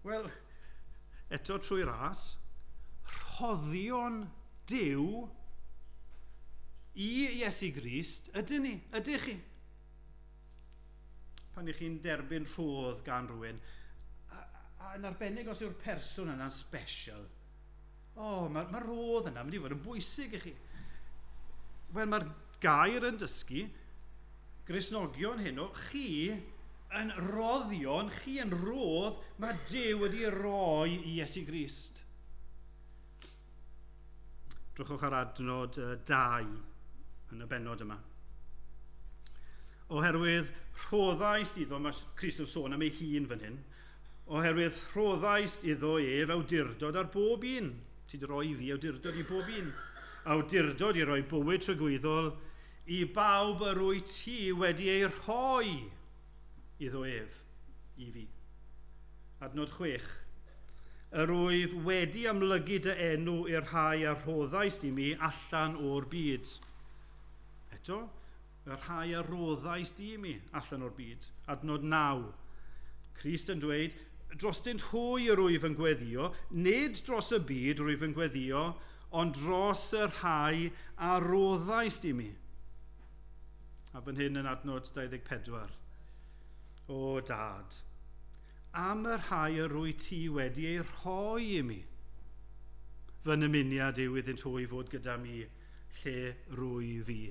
Wel, eto trwy ras, rhoddion Duw i Iesu Grist ydyn ni, ydych chi. Pan ych chi'n derbyn rhodd gan rhywun, a yn arbennig os yw'r person yna'n special, o, mae'r rhodd yna mynd i fod yn bwysig i chi. Wel, mae'r gair yn dysgu, Gristnogion heno, chi yn roddion, chi yn rodd, mae Duw wedi roi i Iesu Grist. Drychwch ar adnod 2 yn y bennod yma. Oherwydd rhoddaist iddo, mae Crist yn sôn am ei hun fan hyn, oherwydd rhoddaist iddo ef awdurdod ar bob un. Ti wedi rhoi fi awdurdod i bob un. Awdurdod i roi bywyd tragwyddol i bawb yr wyt ti wedi ei rhoi iddo ef, i fi. Adnod 6. Yr wyf wedi amlygu dy enw i'r rhai a rhoddaist i mi allan o'r byd. Eto, y rhai a roddaist i mi allan o'r byd. Adnod 9. Crist yn dweud, drostynt hwy yr wyf yn gweddio, nid dros y byd yr wyf yn gweddio, ond dros y rhai a roddaist i mi. A fan hyn yn adnod 24. O dad, am y rhai yr wyt ti wedi ei rhoi i mi. Fy nymuniad yw iddynt hwy fod gyda mi lle rwy fi.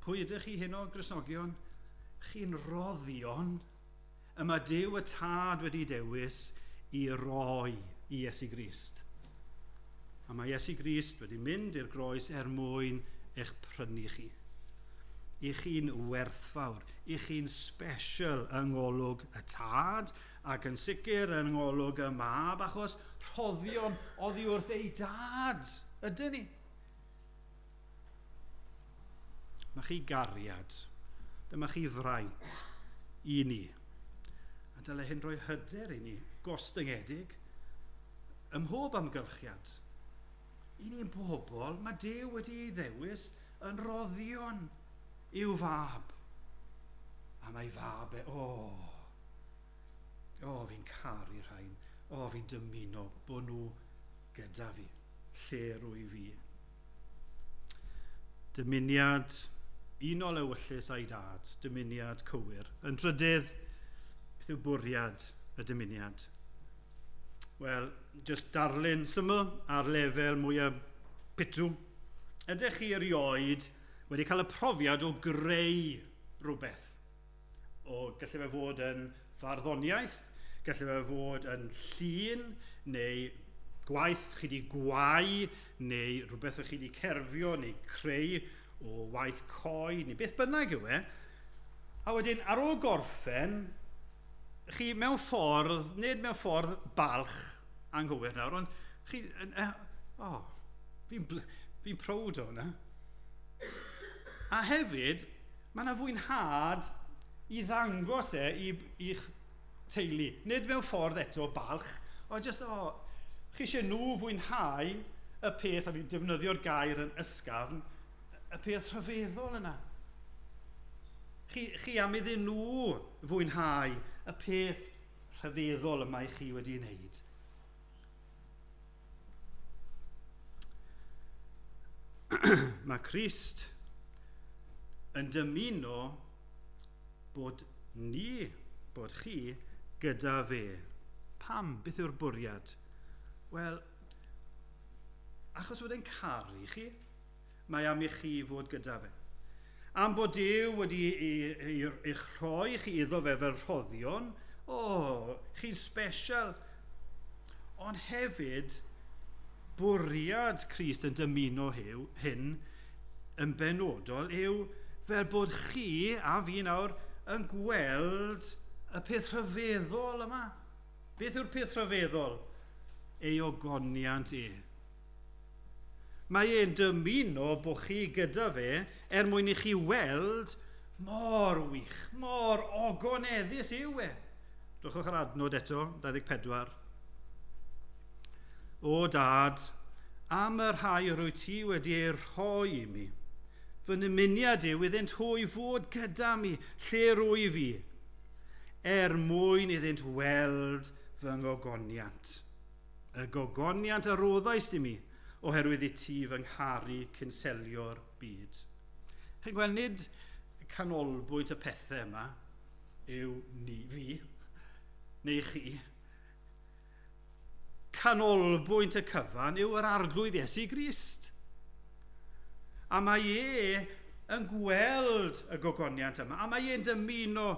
Pwy ydych chi heno, Gristnogion? Chi'n roddion y mae Duw y Tad wedi dewis i roi i Iesu Grist. A mae Iesu Grist wedi mynd i'r groes er mwyn eich prynu chi. I chi'n werthfawr, i chi'n special yng ngolwg y Tad ac yn sicr yng ngolwg y Mab, achos rhoddion oddi wrth ei dad, ydyn ni. Mae chi gariad, dyma chi fraint i ni. A dyle hyn roi hyder i ni, gostyngedig, ym mhob amgylchiad. I ni'n bobl, mae Duw wedi ei ddewis yn roddion i'w fab. A mae fab e, o, fi'n caru rhain, o, fi'n dymuno bod nhw gyda fi, lle rwy fi. Dymuniad unol ewyllys a'i dad, dymuniad cywir. Yn drydydd, beth yw bwriad y dymuniad? Wel, jyst darlun syml ar lefel mwyaf pitw. Ydych chi erioed wedi cael y profiad o greu rhywbeth? O, gallai fe fod yn farddoniaeth, gallai fe fod yn llun, neu gwaith chi wedi gwau, neu rhywbeth chi wedi cerfio, neu creu o waith coed, neu beth bynnag yw e. A wedyn, ar ôl gorffen, chi mewn ffordd, nid mewn ffordd balch anghywir nawr, ond chi, fi'n proud o hwnna. A hefyd, mae yna fwynhad i ddangos e i'ch teulu. Nid mewn ffordd eto balch, ond jyst, chi eisiau nhw fwynhau y peth, a fi'n defnyddio'r gair yn ysgafn, y peth rhyfeddol yna. Chi am iddyn nhw fwynhau y peth rhyfeddol yma i chi wedi wneud. Mae Crist yn dymuno bod ni, bod chi, gyda fe. Pam? Beth yw'r bwriad? Wel, achos bod e'n caru chi, mae am i chi fod gyda fe. Am bod Duw wedi eich rhoi chi iddo fe fel rhoddion, chi'n special. Ond hefyd, bwriad Crist yn dymuno hyn yn benodol yw fel bod chi a fi nawr yn gweld y peth rhyfeddol yma. Beth yw'r peth rhyfeddol? ei ogoniant e. Mae e'n dymuno bod chi gyda fe er mwyn i chi weld mor wych, mor ogoneddus yw e. Drychwch ar adnod eto, 24. O dad, am y rhai yr wyt ti wedi eu rhoi i mi, fy nymuniad yw iddynt hwy fod gyda mi lle rwy fi, er mwyn iddynt weld fy ngogoniant. Y gogoniant a roddaist i mi, oherwydd i ti fy ngharu cyn selio'r byd. Chi'n gweld, nid canolbwynt y pethau yma yw ni, fi, neu chi. Canolbwynt y cyfan yw yr Arglwydd Iesu Grist. A mae e yn gweld y gogoniant yma, a mae e'n dymuno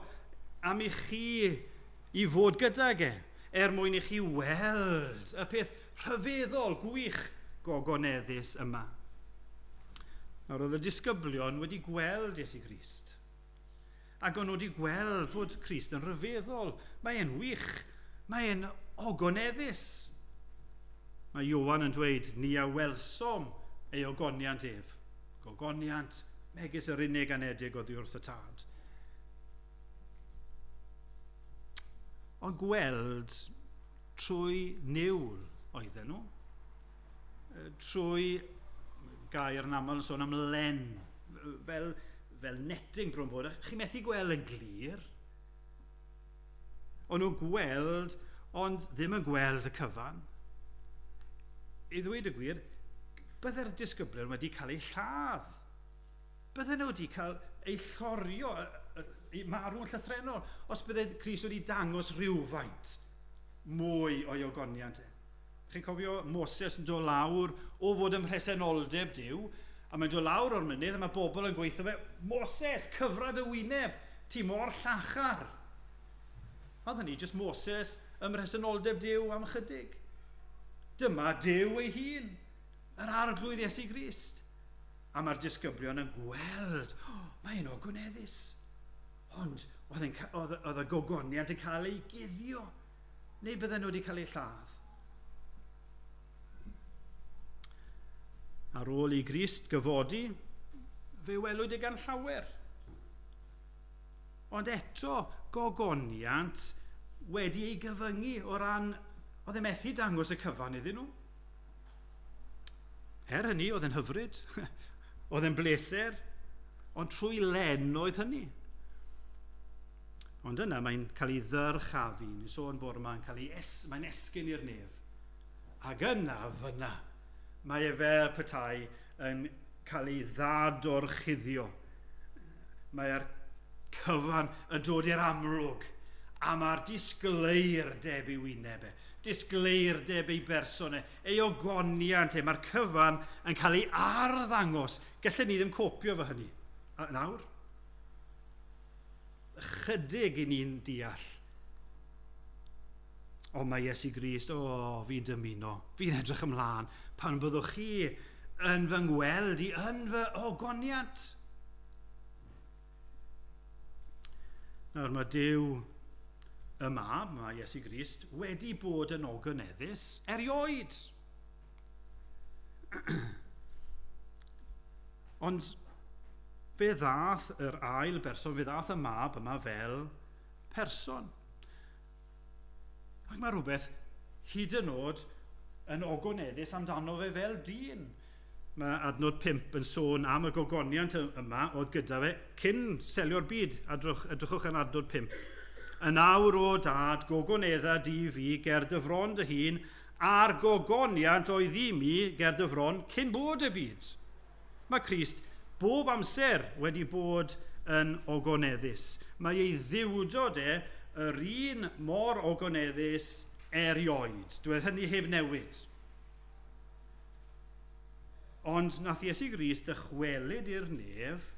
am i chi i fod gydag e, er mwyn i chi weld y peth rhyfeddol, gwych, gogoneddus yma. Nawr, oedd y disgyblion wedi gweld Iesu Grist. Ac o'n nhw wedi gweld fod Crist yn rhyfeddol. Mae e'n wych. Mae e'n ogoneddus. Mae Ioan yn dweud, ni a welsom ei ogoniant ef. Gogoniant, megis yr unig anedig oddi wrth y tad. Ond gweld trwy niwl oedden nhw. Trwy gair yn aml yn sôn am len, fel, fel netting bron bod. Chi methu gweld yn glir. O'n nhw'n gweld, ond ddim yn gweld y cyfan. I ddweud y gwir, bydde'r disgyblion wedi cael eu lladd. Bydden nhw wedi cael eu llorio, eu marw yn llythrennol, os bydde Crist wedi dangos rhywfaint mwy o'i ogoniant e. Chi'n cofio Moses yn dod lawr o fod ym mhresenoldeb Duw, a mae'n dod lawr o'r mynydd a mae bobl yn gweithio fe, Moses, cyfrad y wyneb, ti mor llachar. Oedd hynny jyst Moses ym mhresenoldeb Duw am ychydig. Dyma Duw ei hun, yr Arglwydd Iesu Grist. A mae'r disgyblion yn gweld, oh, mae'n ogoneddus. Ond oedd, oedd, oedd y gogoniant yn cael ei guddio, neu bydden nhw wedi cael eu lladd. Ar ôl i Grist gyfodi, fe welwyd e gan llawer. Ond eto, gogoniant wedi ei gyfyngu o ran, oedd e methu dangos y cyfan iddyn nhw. Er hynny, oedd e'n hyfryd, oedd e'n bleser, ond trwy len oedd hynny. Ond yna mae'n cael ei ddyrchafu, ni'n sôn bore yma, mae'n cael ei es, mae'n esgyn i'r nef. Ac yna, fyna, mae e fel petai yn cael ei ddadorchuddio. Mae'r cyfan yn dod i'r amlwg, a mae'r disgleirdeb ei wyneb e, disgleirdeb ei berson e, ei ogoniant e, mae'r cyfan yn cael ei arddangos. Gallen ni ddim copio fo hynny. A nawr, ychydig i ni'n deall. Ond mae Iesu Grist, o, oh, fi'n dymuno, fi'n edrych ymlaen, pan byddwch chi yn fy ngweld i yn fy ogoniant. Nawr mae Duw y mab, mae Iesu Grist, wedi bod yn ogoneddus erioed. Ond fe ddath yr ail berson, fe ddath y mab yma fel person. Ac mae rhywbeth hyd yn oed yn ogoneddus amdano fe fel dyn. Mae adnod 5 yn sôn am y gogoniant yma oedd gyda fe cyn selio'r byd. Edrychwch yn adnod 5. Yn awr o dad, gogonedda di fi ger dy fron dy hun, a'r gogoniant oedd i mi ger dy fron cyn bod y byd. Mae Crist bob amser wedi bod yn ogoneddus. Mae ei ddiwdod e yr un mor ogoneddus erioed. Dwi hynny heb newid. Ond nath Iesu Grist ddychwelyd i'r nef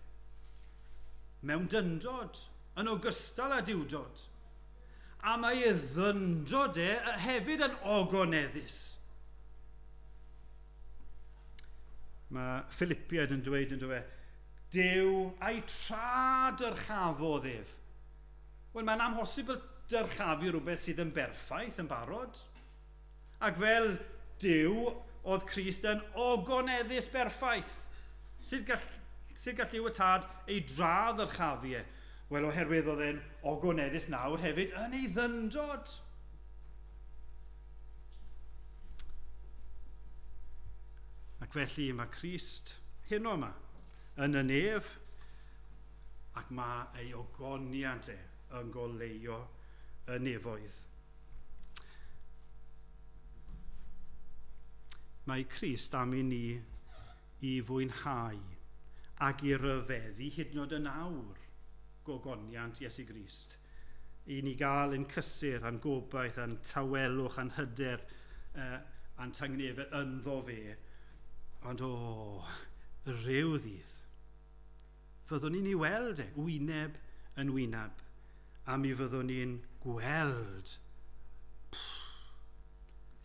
mewn dyndod, yn ogystal â diwdod. A mae ei ddyndod e hefyd yn ogoneddus. Mae Philippiaid yn dweud yn dweud, Duw a'i tra dyrchafodd ef. Wel, mae'n amhosibl dyrchafu rhywbeth sydd yn berffaith yn barod. Ac fel Duw, oedd Crist yn ogoneddus berffaith. Sut gall Duw y Tad ei draddyrchafu e? Wel, oherwydd oedd e'n ogoneddus nawr hefyd yn ei ddyndod. Ac felly mae Crist heno yma yn y nef, ac mae ei ogoniant e yn goleuo y nefoedd. Mae Crist am i ni i fwynhau ac i ryfeddu hyd yn oed yn awr gogoniant Iesu Grist. I ni gael ein cysur, a'n gobaith, a'n tawelwch, a'n hyder, a'n tangnefedd ynddo fe. Ond o, rhyw ddydd, fyddwn ni'n ei weld e, wyneb yn wyneb, a mi fyddwn ni'n gweld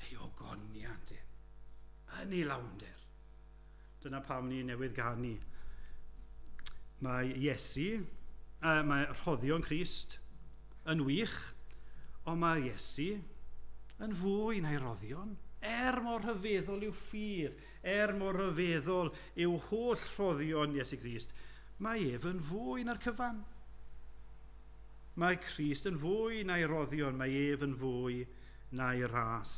ei ogoniant e, yn ei lawnder. Dyna pam ni newydd ganu. Mae Iesu, mae rhoddion Crist yn wych, ond mae Iesu yn fwy na'i roddion. Er mor rhyfeddol yw ffydd, er mor rhyfeddol yw holl rhoddion Iesu Grist, mae ef yn fwy na'r cyfan. Mae Crist yn fwy na'i roddion, mae ef yn fwy na'i ras.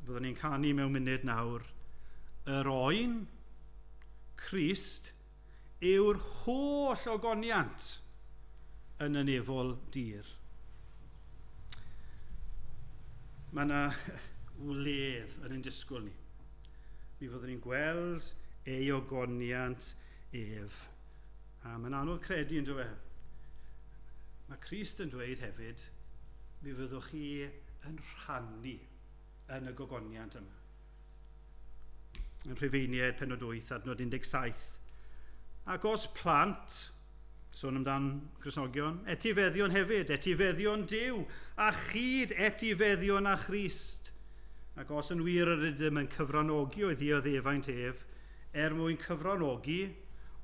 Fyddwn ni'n canu mewn munud nawr. Yr oen, Crist, yw'r holl ogoniant yn y nefol dir. Mae yna wledd yn ein disgwyl ni. Mi fyddwn ni'n gweld ei ogoniant ef. A mae'n anodd credu yn dweud. Mae Crist yn dweud hefyd, mi fyddwch chi yn rhannu yn y gogoniant yma. Yn Rhufeiniaid penod 8, adnod 17. Ac os plant, sôn amdan Cristnogion, etifeddion hefyd, etifeddion Duw, a chyd etifeddion â Christ. Ac os yn wir yr ydym yn cyfranogi o'i ddioddefaint ef, er mwyn cyfranogi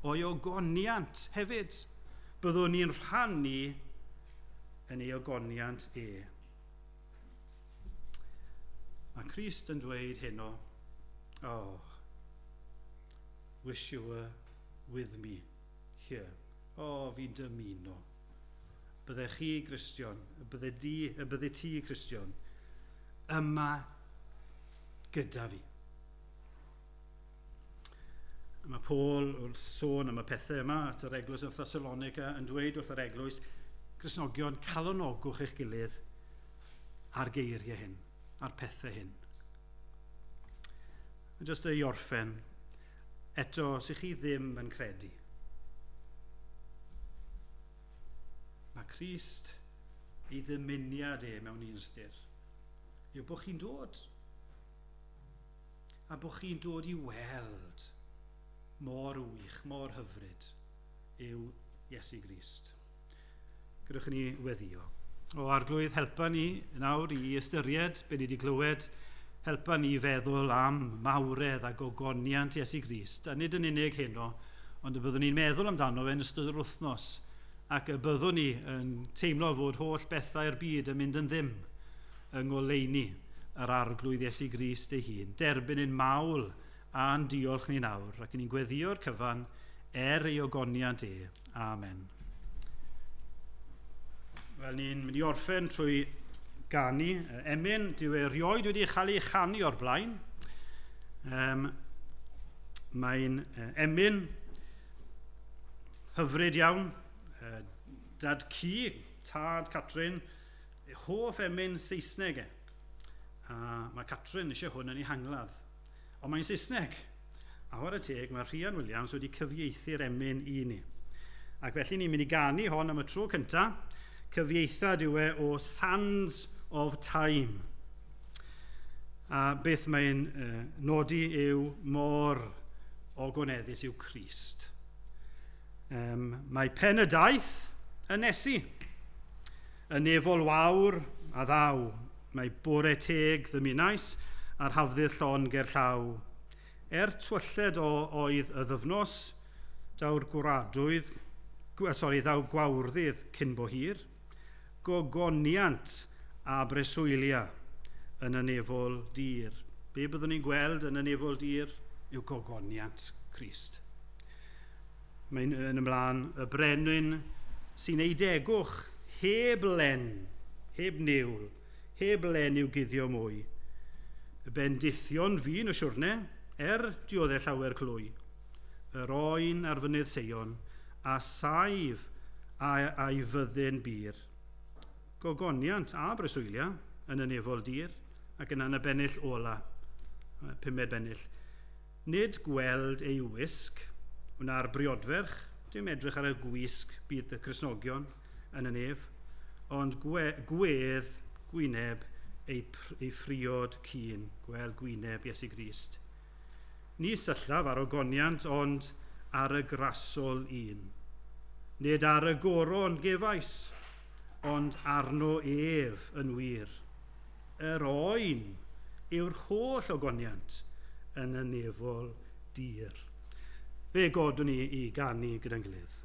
o'i ogoniant hefyd, byddwn ni'n rhannu yn ei ogoniant e. Mae Crist yn dweud heno, oh, wish you were with me here. O, fi'n dymuno. Bydde chi, Gristion, bydde ti, Cristion, yma gyda fi. Mae Paul wrth sôn am y pethau yma at yr eglwys yn Thessalonica yn dweud wrth yr eglwys, Cristnogion, calonogwch eich gilydd ar geiriau hyn, a'r pethau hyn. Just ei orffen, eto, os ych chi ddim yn credu, mae Crist ei ddymuniad e mewn un ystyr yw bod chi'n dod. A bod chi'n dod i weld mor wych, mor hyfryd yw Iesu Grist. Gadewch i ni weddio. O Arglwydd, helpa ni nawr i ystyried be ni wedi clywed, helpa ni feddwl am mawredd a gogoniant Iesu Grist, a nid yn unig heno, ond y byddwn ni'n meddwl amdano fe yn ystod yr wythnos, ac y byddwn ni yn teimlo fod holl bethau'r byd yn mynd yn ddim yng ngoleuni yr Arglwydd Iesu Grist ei hun. Derbyn ein mawl a'n diolch ni nawr, ac ni'n gweddïo'r cyfan er ei ogoniant e. Amen. Wel, ni'n mynd i orffen trwy ganu emyn. Dyw e erioed wedi chael ei chanu o'r blaen. Mae'n emyn hyfryd iawn. Dad cu, tad Catrin, hoff emyn Saesneg e. A mae Catrin eisiau hwn yn ei hangladd. Ond mae'n Saesneg. A chwarae teg, mae Rhian Williams wedi cyfieithu'r emyn i ni. Ac felly ni'n mynd i ganu hon am y tro cyntaf. Cyfieithiad yw e o Sands of Time. A beth mae'n nodi yw mor ogoneddus yw Crist. Mae pen y daith yn nesu. Y nefol wawr a ddaw. Mae bore teg ddymunais a'r hafddydd llon ger llaw. Er twylled o oedd y ddyfnos, daw'r gwradwydd, ddaw gwawrddydd cyn bo hir, gogoniant a breswylia yn y nefol dir. Be byddwn ni'n gweld yn y nefol dir yw gogoniant Crist. Mae'n yn ymlaen y brenin sy'n ei degwch heb len, heb niwl, heb len i'w guddio mwy. Y bendithion fi'n y siwrne, dioddau llawer clwy. Yr oen ar fynydd Seion, a saif a'i fyddin bur. Gogoniant a breswylia yn y nefol dir, ac yna yn y bennill ola, pumed bennill. Nid gweld ei wisg, wna'r briodferch, dim edrych ar y gwisg bydd y Cristnogion yn y nef, ond gwedd gwyneb ei phriod cyn, gweld gwyneb Iesu Grist. Ni syllaf ar ogoniant, ond ar y grasol un. Nid ar y goron gefais, ond arno ef yn wir. Yr oen yw'r holl ogoniant yn y nefol dir. Fe godwn ni i ganu gyda'n gilydd.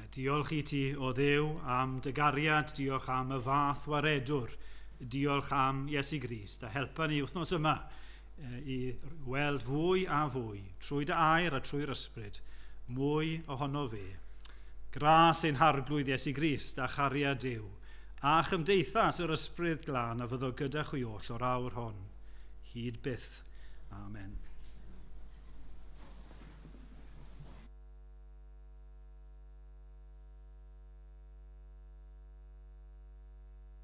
Diolch i ti o Dduw am dy gariad, diolch am y fath waredwr, diolch am Iesu Grist, a helpa ni wythnos yma i weld fwy a fwy, trwy dy air a trwy'r ysbryd, mwy ohono fe. Gras ein harglwydd Iesu Grist a chariad Duw, a chymdeithas yr ysbryd glân a fyddo gyda chwi oll o'r awr hon, hyd byth. Amen.